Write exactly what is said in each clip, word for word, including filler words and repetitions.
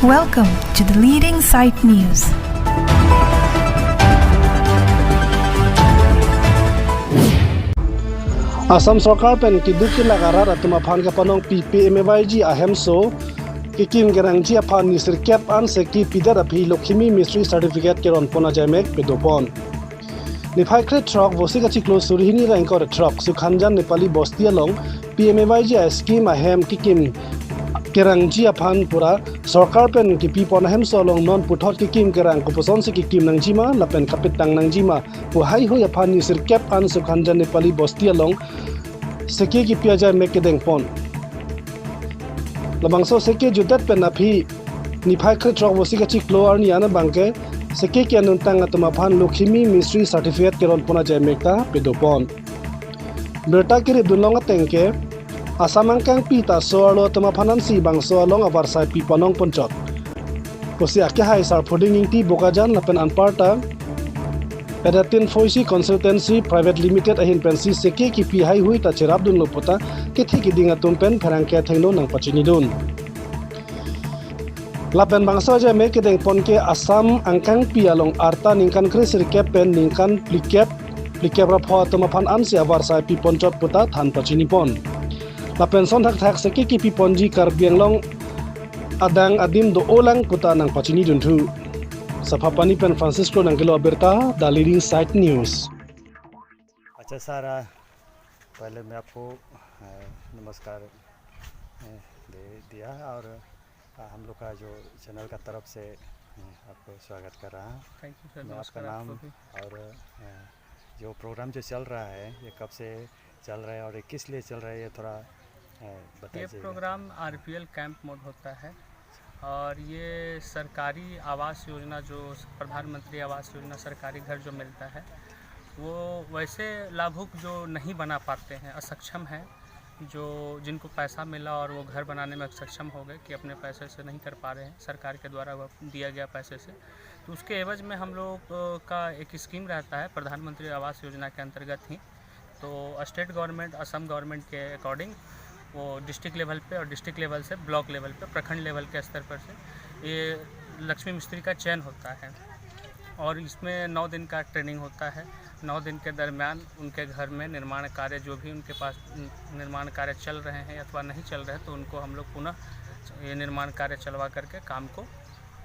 Welcome to the leading site news. Assam Sorkar pen keduk kelak arat atum aphan kapanongpi P M A Y G ahemso kekim kerangji aphan ni sirkep an seke pidet aphi Lakhmi Mistri Certificate keron pon ajaimek pedopon. Niphai krethrok Vosik achiklo suri hini ra ingkoi ra throk Sukhanjan Nepali Bosti along P M A Y G a scheme ahem kekim kerangji aphan pura sorkar pen kepipon ahemso along non puthot kekim kerang kopuson si kekim nangjima lapen kapetang nangjima pu haihui aphan ni sirkep an Sukhanjan Nepali Bosti along seke kepi ajaimek kedengpon. Labangso seke jutdet pen aphi niphai krethrok Vosik achiklo arni an abangke seke ke-anungtang atum aphan Lakhmi Mistri Certificate keron pon ajaimek ta pedopon. Birta kerip dunlong ateng ke Assam angkangpi ta so-arlo atum aphan ansi bangso along avarsai piponong ponchot pusi akehai Sarphoding Ingti Bokajan lapen anparta Adatin Foisi Consultancy Private Limited ahin pensi seke kepi haihui ta cherap dunlo puta kethe keding atum pen pherangke athengno nangpachinidun. Lapen bangso ajaimek kedengpon ke Assam angkangpi along arta ningkan kre sirkep pen ningkan phlikep phlikep ra pho atum aphan ansi avarsai piponchot puta than pachinipon. Lapen son thakthak seke kepiponji Karbi Anglong adang adim do-olang puta nangpachinidunthu. Saphapani pen Francisco nangkelo abirta, The Leading Site News. अच्छा सर, पहले मैं आपको अ, नमस्कार अ, दे दिया और अ, हम लोग का जो चैनल का तरफ से अ, आपको स्वागत कर रहा हूँ। Thank you sir. मैं आपका नमस्कार नाम आपको भी। और अ, जो प्रोग्राम जो चल रहा है, ये कब से चल रहा है और ये किस लिए चल रहा है, ये थोड़ा अ, ये बताइए। प्रोग्राम आरपीएल कैंप मोड होता है और ये सरकारी आवास योजना, जो प्रधानमंत्री आवास योजना, सरकारी घर जो मिलता है, वो वैसे लाभुक जो नहीं बना पाते हैं, असक्षम हैं, जो, जिनको पैसा मिला और वो घर बनाने में असक्षम हो गए कि अपने पैसे से नहीं कर पा रहे हैं, सरकार के द्वारा वो दिया गया पैसे से, तो उसके एवज में हम लोग, अ, का एक स्कीम रहता है प्रधानमंत्री आवास योजना के अंतर्गत ही। तो स्टेट गवर्नमेंट, असम गवर्नमेंट के अकॉर्डिंग वो डिस्ट्रिक्ट लेवल पे और डिस्ट्रिक्ट लेवल से ब्लॉक लेवल पे, प्रखंड लेवल के स्तर पर से ये लक्ष्मी मिस्त्री का चयन होता है और इसमें नौ दिन का ट्रेनिंग होता है। नौ दिन के दरमियान उनके घर में निर्माण कार्य, जो भी उनके पास निर्माण कार्य चल रहे हैं अथवा नहीं चल रहे, तो उनको हम लोग पुनः ये निर्माण कार्य चलवा करके काम को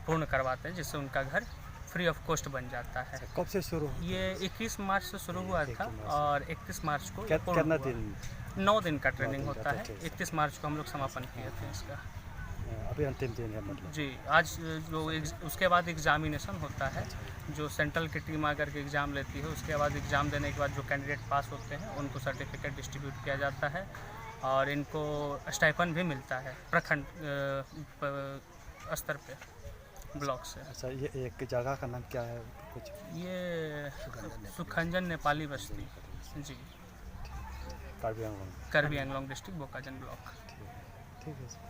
पूर्ण करवाते हैं, जिससे उनका घर फ्री ऑफ कॉस्ट बन जाता है। अच्छा, कब से शुरू हुआ? ये इक्कीस मार्च से शुरू हुआ था। इक्कीस मार्च से। और इकतीस मार्च को ये पूर्ण हुआ। कितना दिन? नौ दिन का ट्रेनिंग होता है। इकतीस मार्च को हम लोग समापन किए थे इसका। अभी अंतिम दिन है मतलब? जी, आज जो एग्ज-, उसके बाद एग्जामिनेशन होता है। अच्छा। जो सेंट्रल की टीम आकर के एग्जाम लेती है, उसके बाद एग्जाम देने के बाद जो कैंडिडेट पास होते हैं, उनको सर्टिफिकेट डिस्ट्रीब्यूट किया जाता है और इनको स्टाइपेंड भी मिलता है प्रखंड, अ, प-, स्तर पे, ब्लॉक से। अच्छा, ये एक जगह का नाम क्या है कुछ? ये सुखंजन नेपाली बस्ती। जी। कार्बी आंगलोंग। कार्बी आंगलोंग डिस्ट्रिक्ट, बोकाजान ब्लॉक। ठीक है sir.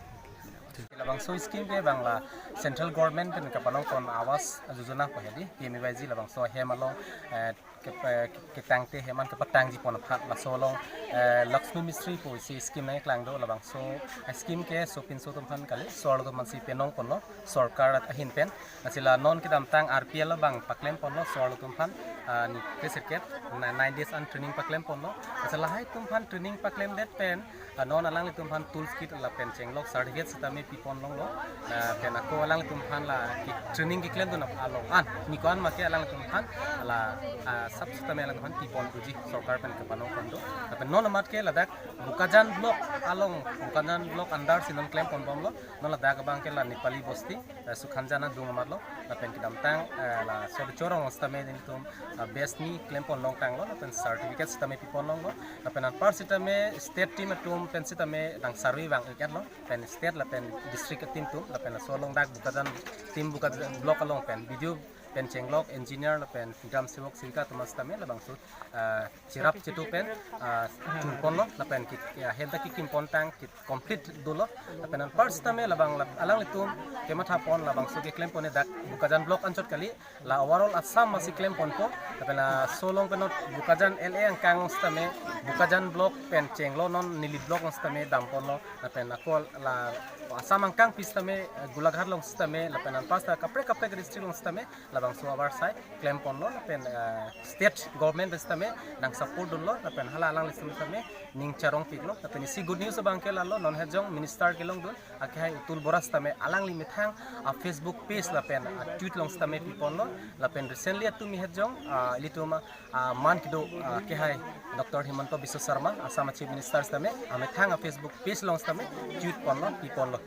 Labangso scheme ke bangla central government pen kapanongpon Awas Yojana pu hedi, P M A Y G labangso hem along, eh, ke, eh, ketangte hem an kepatangji pon aphan laso along, eh, Laxmi Mistri pu isi scheme nangklang do labangso, eh, scheme ke sopinso atum aphan kali, so-arlo atum aphan si penong ponlo sorkar ahin pen. Lasi la non kedamtang R P L abang paklem ponlo so-arlo atum aphan, ah, ni kre sirkep, na-, nine days an training paklem ponlo. Lasi lahai atum aphan training paklemdet pen, ah, non alanglitum aphan tools kit lapen chenglok certificate sitame pipon longlo. Ah, pen ako alanglitum aphan la ki training keklemdun along an, ni ko-an make alanglitum aphan la, ah, sap sitame alanglitum aphan pipon doji, sorkar pen kapanongpon do. Lapen non amat ke ladak Bokajan block along, Bokajan block under si non klemponbomlo. Non ladak abang ke la Nepali bosti, eh, Sukhanjan adung amatlo, lapen kedamtang, eh, la Sorchorong sitame nelitum, eh, best ni klempon longtanglo, lapen certificate sitame pipon longlo, lapen anpar sitame state team atum pen sitame nang survey vang-iklo, pen state lapen district team atum, lapen laso along dak Bokajan team Bokajan block along pen B D O pen chenglok engineer lapen gram sevak sevika atum sitame labangso, ah, cherap chetu pen, ah, chunponlo lapen ke, ya, hem ta kekim pontang ke complete dolo. Lapen anpar sitame labang lap-, alanglitum kematha pon, labangso keklem pon dak Bokajan block anchot kali, la overall Assam masi klem ponpo. Lapen laso along penot Bokajan L A angkang sitame, Bokajan block pen chenglo, non Nilip block along sitame dam ponlo. Lapen ako la Assam angkangpi sitame, eh, Golaghat along sitame, lapen anpar ta kaprek kaprek district along sitame labangso abar asai klem ponlo. Lapen, eh, state government pen sitame nang support dunlo, lapen hala alangli sitame ning charongpiklo. Lapen isi good news abangke lalo, non hejong minister kelongdun akehai Atul Bora sitame alangli methang a Facebook page lapen a tweet along sitame piponlo. Lapen recently atumi hejong, ah, ilitum, ah, man kedo, ah, akehai Doctor Himanta Biswa Sarma, Assam Chief Minister sitame amethang a Facebook page along sitame tweet ponlo, piponlo.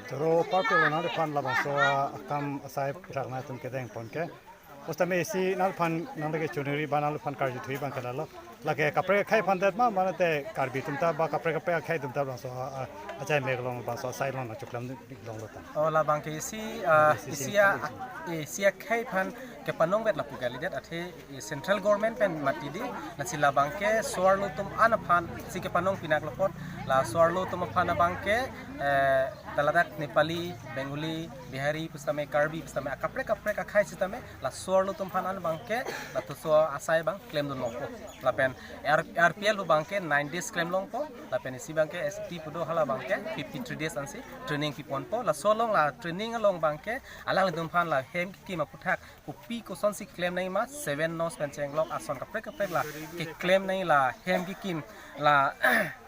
Choro party lo nangliphan labangso akam asai pithak nangtum kedeng pon ke. Ositame isi nangliphan nanglake chuniri ba nangliphan karju thui abangke lalo, lake kaprek akhei aphan det ma, mane te Karbi atum ta ba kaprek kaprek akhei atum ta labangso a, a, achai mek along, labangso asai along nangchoklam longlo ta? Oh, labangke isi, ah, isi isi a, isi akhei aphan kepanong vet lapu kalidet, athe, eh, central government pen mati di, lasi labangke so-arlo atum an aphan si kepanong pinak lo apot, la so-arlo atum aphan abangke, eh, dak ladak Nepali, Bengali, Bihari pusitame, Karbi pusitame, akaprek kaprek akhei sitame la so-arlo atum aphan an abangke lapuson asai abang klemdun longpo. Lapen R, R P L pu abangke nine days klem longpo. Lapen isi abangke S T pu do, hala abangke fifty three days ansi training piponpo. Laso along la training along abangke alanglitum aphan la hem kekim aphuthak kopi kosonsi klem nangji ma, seven nose pen chenglok ason kaprek kaprek la keklem nangji, la hem kekim, la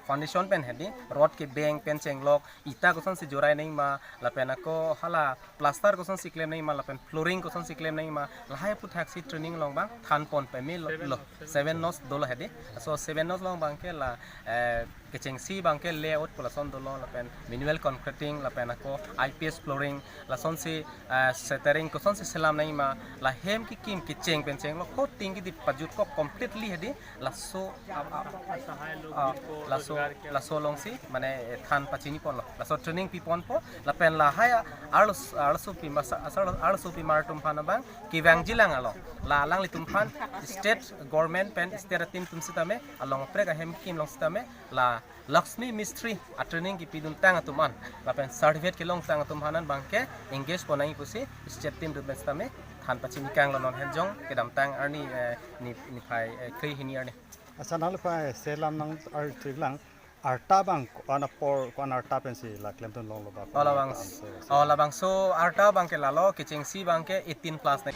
foundation pen hedi, rod kebeng pen chenglok, ita kosonsi jorai nangji ma, lapen ako hala plaster kosonsi klem nangji ma, lapen flooring kosonsi klem nangji ma, lahai aphuthak si training along abang than pon pame lo, lo. Seven nose dolo hedi. So seven nose along abangke la, eh, kechengsi abangke layout pu lason dolo, lapen manual concreting, lapen ako I P S flooring, lasonsi, eh, shuttering kosonsi selam nangji ma, la hem kekim kecheng pen chenglok ko ting kidi pajutkok completely hedi, laso, ah, ah, ah, laso, laso alongsi mane, eh, than pachini ponlo. Laso training piponpo, lapen lahai arlos, arlosopi masa, asar, arlosopimar atum aphan abang kevangjilang along, la alanglitum aphan state government pen state a-team atum sitame along kaprek ahem kekim along sitame la Lakshmi Mistri a-training kepidun tang atum an, lapen certificate kelong tang atum aphan an abangke engage pon nangji pusi state team atum pen sitame than pachini kanglo non hejong kedamtang arni, eh, ni, niphai, eh, kre hini arni. Accha, nangliphan selam nang arthuilang, arta abang ko-an apor, ko-an arta pensi la klemdun longlo ba? Oh, labang, oh, labangso arta abangke lalo, kechengsi abangke eighteen plus nang.